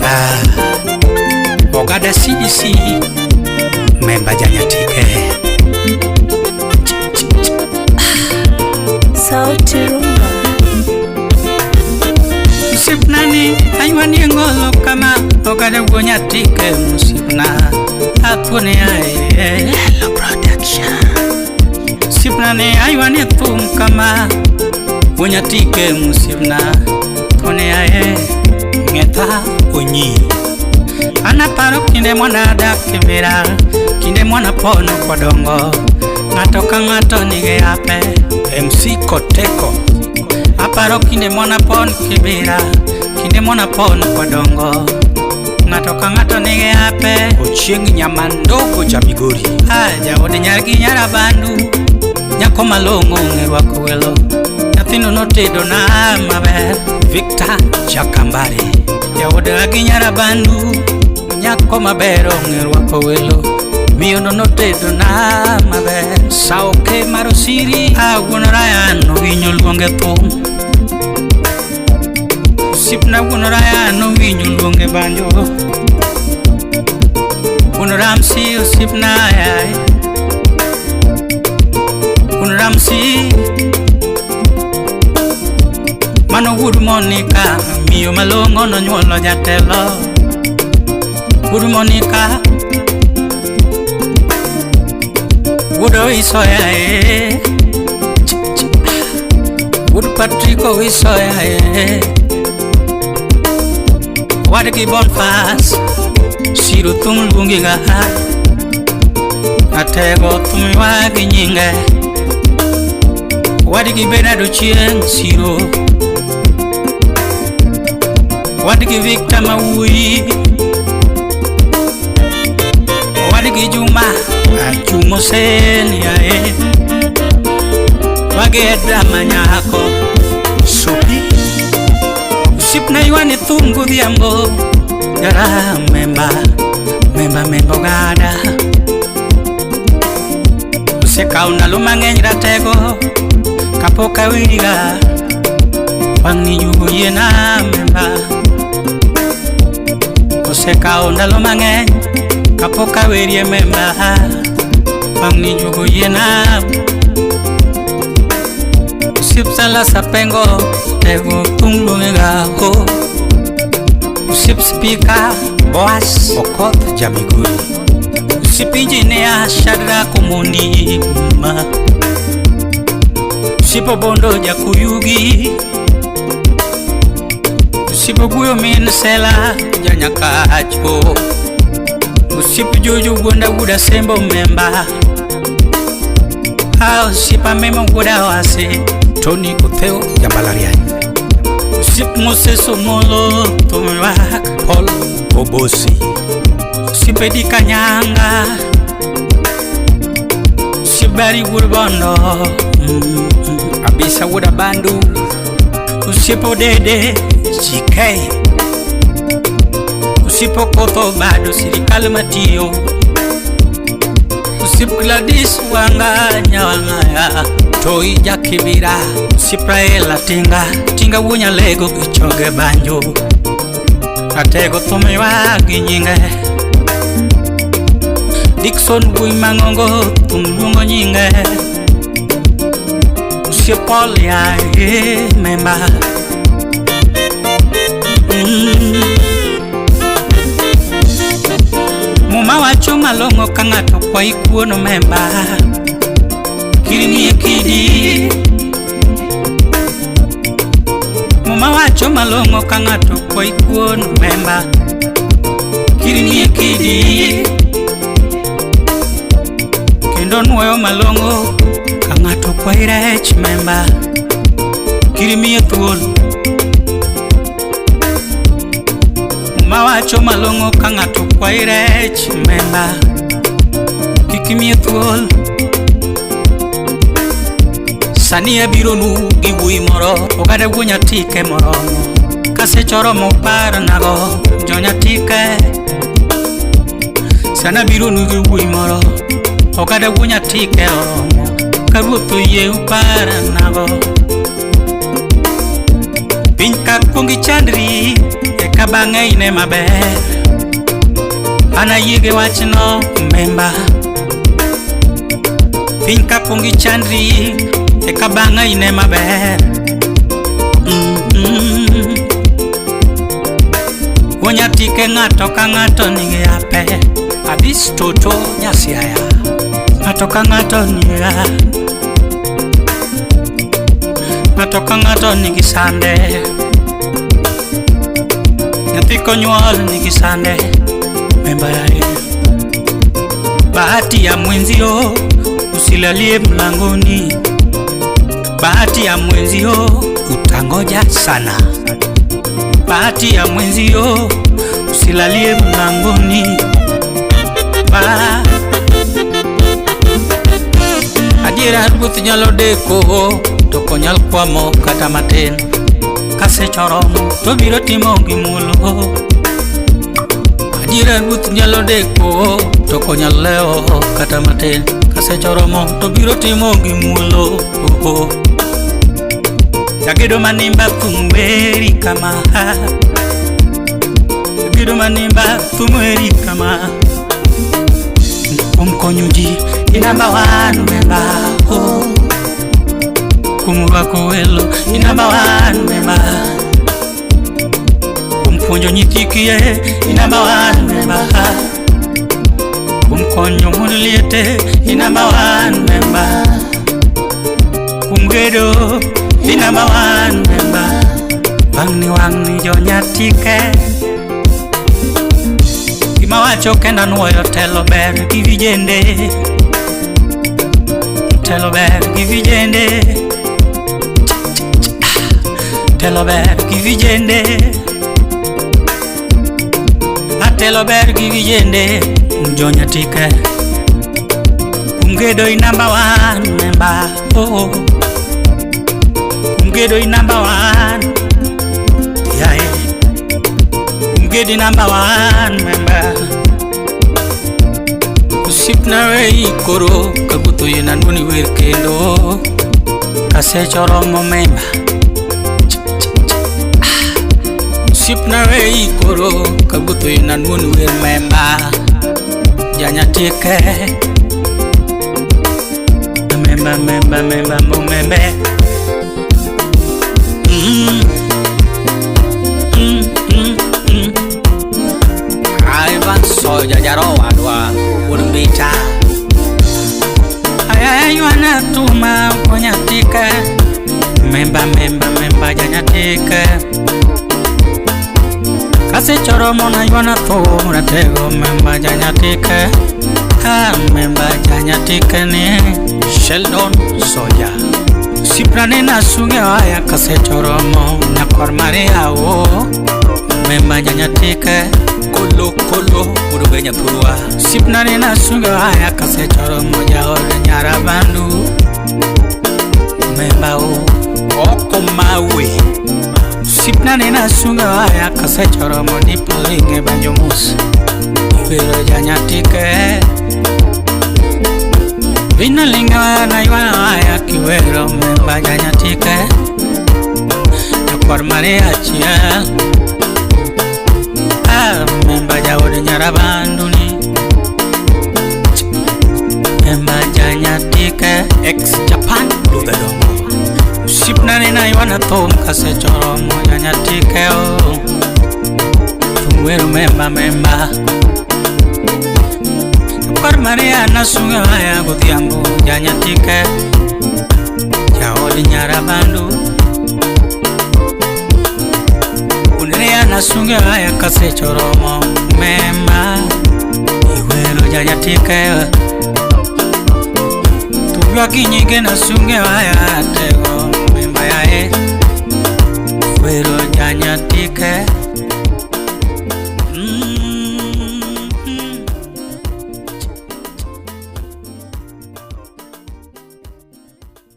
Ogada Ogada CDC Memba janyatike. Sauti Rumba. Osiepnani aywani ngolo kama ogada wuo nyatike osiepna athuone ae Lelo Production. Osiepnani aywani thum kama wuo nyatike osiepna thuone ae ng'etha onyi. An aparo kinde mwana dak Kibera, kinde mwana pono kwadongo, ng'ato ka ng'ato nigi ape. MC Koteko. Aparo kinde mwana pon Kibera, kinde mwana pon kwadongo, ng'ato ka ng'ato nigi ape. Ochieng' Nyamandogo ja Migori. Ah, jaod nyargi nyarabandu, nyako malong'o ong'e rwako welo, nyathino notedo na maber. Victor Jakambare. Jaod agi nyarabandu, nyako maber ong'e rwako welo, miyono notedo na maber. Saoke mar Osiri, ah, wuon Ryan owinjo luonge thum. Osiepna wuon Ryan owinjo luonge banjo. Wuon Ramsey osiepna yaye. Wuon Ramsey mano wuod Monica, miyo malong'o nonyuolo jatelo. Wuod Monica, wuod Oisoya e, wuod Patrick Oisoya e, wadgi Bonfas, Siro thum luongiga, Atego thum ywagi nyinge, wadgi Bernard Ochieng' Siro, wadgi Victor Mawuoyi, wadgi Juma Achumo Sen yae, wagi Edra Manyako Sopi. Osiepna ywani thum godhiambo, jara memba, memba memba ogada. Osekawo ndalo mang'eny ratego, kapok awinjiga, wang'ni jugo yiena memba. Osekawo ndalo mang'eny, kapok awerie memba, wang'ni jugo yiena. Osiep Salasa Pengo, tego thum luongiga ho. Osiep Spika, Boas, Okoth ja Migori. Osiep Engineer Shadrack Omondi ma. Osiep Obondo Jakuyugi. Osiep Oguyo min Sela Janyakacho. Osiep Jojo wuonda wuoda Sembo memba. Ah, osiep Amemo wuoda Wase. Tony Otheo ja Mbalariany. Osiep Moses Omolo thum ywak. Paul Obosi. Osiep Edi Kanyanga. Osiep Bari wuod Bondo. Abisa wuod Abandu. Osiep Odede GK. Osiep Okoth Obado sirikal matiyo. Osiep Gladys Wanga Nyawang'aya. Toi Jakibira. Osiep Raila Tinga. Tinga wuo Nyalego gi choge banjo. Atego thum ywak gi nyinge. Dickson wuoyi mang'ongo thum luongo nyinge. Osiep Paul yaye memba. Muma wacho malong'o ka ng'ato kwayi kuon memba, kirimiye kidi. Muma wacho malong'o ka ng'ato kwayi kuon memba, kirimiye kidi. Kendo nuoyo malong'o ka ng'ato kwayi rech memba, kirimiye thuol. Muma wacho malong'o ka ng'ato kwayi rech memba, kik imiye thuol. Sani abironu gi wuoyi moro, ogada wuo nyatike moromo. Kasechoro parnago jo nyatike. Sani abironu gi wuoyi moro, ogada wuo nyatike oromo. Ka ruoth oyie uparnago. Piny ka kuong ichandri, Eka bang'e ine maber. An ayie gi wachno memba. Piny kapong' gi chandri, eka bang'e ine maber. Wuonyatike ng'ato ka ng'ato nigi yape. Adis Toto Nyasiaya. Ng'ato ka ng'ato nigi ng'ato ka ng'ato nigi sande. Nyathi konyuol nigi sande. Memba yae. Bahati ya mwenzio usilalie mlangoni. Bahati ya mwenzio utangoja sana. Bahati ya mwenzio usilalie mlangoni. Ba adiera ruoth nyalo deko to ok onyal kwamo kata matin. Kaseche oromo to obiro timo gi muolo. Adiera ruoth nyalo deko to ok onyal lewo kata matin. Kaseche oromo to obiro timo gi muolo. Jagedo manimba thum weri kama. Jagedo manimba thum weri kama. Kuom konyo ji i number one member. Oh. Kuom rwako welo i number one member. Kuom puonjo nyithi kiye i number one member. Kuom konyo mond liete i number one member. Kuom gedo i number one member. Wang'ni wang'ni jo Nyatike. Gima wacho kenda nuoyo telo ber gi vijende. Telo ber gi vijende. Telo ber gi vijende. Atelo ber gi vijende. Jo Nyatike. Kuom gedo i number one member. Oh. Kuom gedo i number one. Yeah. Kuom gedo i number one member. Osiepna wei koro kagutho yien anuoni wer kendo. Kaseche oromo memba. Osiepna wei koro kagutho yien anuoni wer memba. Janyatike. Memba memba memba mo membe. Mm. Mm, mm, mm. Ivan Soja Jarowadwa wuod Mbita. Ayaywana tuma konyatike. Memba memba memba janyatike. Kaseche oromo naywana thum ratego memba janyatike. Ah, memba janyatike ni. Sheldon Soja. Osiepna ne asunge oya kaseche oromo nyakwar Maria o. Memba janyatike. Kolo kolo wuod Ugenya thurwa. Osiepna ne asunge oya kaseche oromo jaod Nyarabandu. Memba o. Oko mawe. Osiepna ne asunge oya kaseche oromo dipolinge banjo mos. Iwero janyatike. Vina linga na ywana oya kiwero memba janyatike. Nyakwar Maria achiel. Ah, memba jaod Nyarabandu ni. Memba janyatike. Ex Japan Ludha Dongo. Osiepna ne naywana thum kaseche oromo janyatike o. Thum wero memba memba. Nyakwar Maria nasunge oya godhiambo janyatike. Jaod Nyarabandu. Undrea nasunge oya kaseche oromo memba. Iwero janyatike. Tugwa kinyige nasunge oya tego